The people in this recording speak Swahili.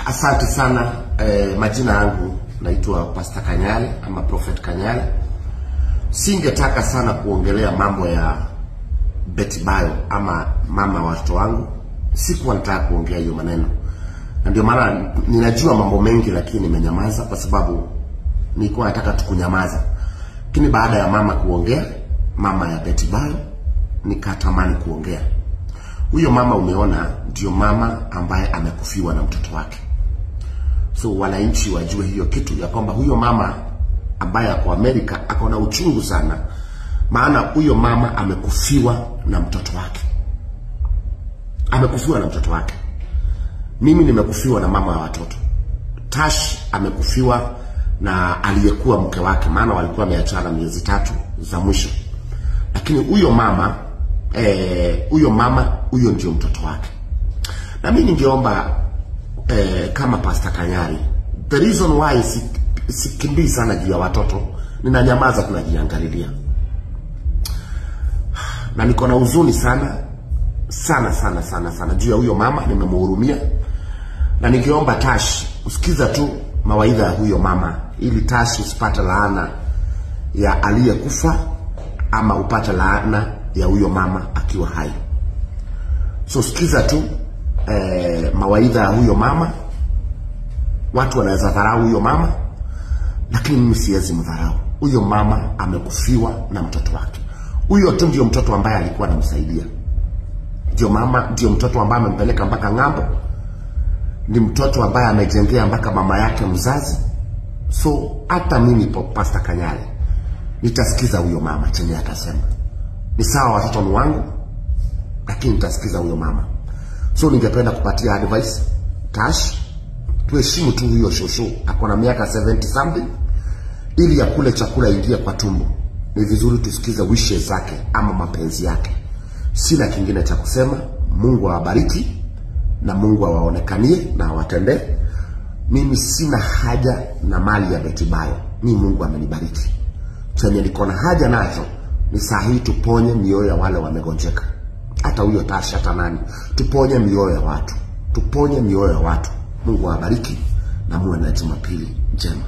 Asante sana. Majina yangu naitwa Pastor Kanyari ama Prophet Kanyari. Singetaka sana kuongelea mambo ya Betty Bayo ama mama watoto wangu. Sikuwa nataka kuongea hiyo maneno. Na ndio maana ninajua mambo mengi lakini nimenyamaza kwa sababu nilikuwa nataka tu kunyamaza. Lakini baada ya mama kuongea, mama ya Betty Bayo, nikatamani kuongea. Huyo mama umeona ndio mama ambaye amekufiwa na mtoto wake. So wananchi wajue hiyo kitu ya kwamba huyo mama ambaye ako Amerika ako na uchungu sana, maana huyo mama amekufiwa na mtoto wake. Amekufiwa na mtoto wake. Mimi nimekufiwa na mama wa watoto. Tash amekufiwa na aliyekuwa mke wake, maana walikuwa wameachana miezi 3 za mwisho. Lakini huyo mama huyo mama huyo ndio mtoto wake. Na mimi ningeomba kama Pastor Kanyari, the reason why sikimbii sana juu ya watoto, ninanyamaza, tunajiangalilia. Na niko na huzuni sana sana sana sana sana juu ya huyo mama, nimemhurumia. Na ningeomba Tash usikiza tu mawaidha ya huyo mama, ili Tash usipate laana ya aliyekufa ama upate laana ya huyo mama akiwa hai. So sikiza tu mawaidha ya huyo mama. Watu wanaweza dharau huyo mama, lakini mimi siwezi mdharau. Huyo mama amekufiwa na mtoto wake. Huyo tu ndio mtoto ambaye alikuwa anamsaidia. Ndio mama, ndio mtoto ambaye amempeleka mpaka ng'ambo. Ni mtoto ambaye amejengea mpaka mama yake mzazi. So hata mimi Pastor Kanyari nitasikiza huyo mama chenye atasema. Ni sawa watoto ni wangu, lakini nitasikiza huyo mama. So ningependa kupatia advice Tash, tuheshimu tu huyo shosho, ako na miaka 70 something, ili akule chakula ingie kwa tumbo. Ni vizuri tusikize wishes zake ama mapenzi yake. Sina kingine cha kusema. Mungu awabariki na Mungu awaonekanie na awatendee. Mimi sina haja na mali ya Betty Bayo. Mimi Mungu amenibariki. Chenye niko na haja nacho ni saa hii tuponye mioyo ya wale wamegonjeka. Hata huyo Tash, hata nani, tuponye mioyo ya watu. Tuponye mioyo ya watu. Mungu awabariki na muwe na Jumapili njema.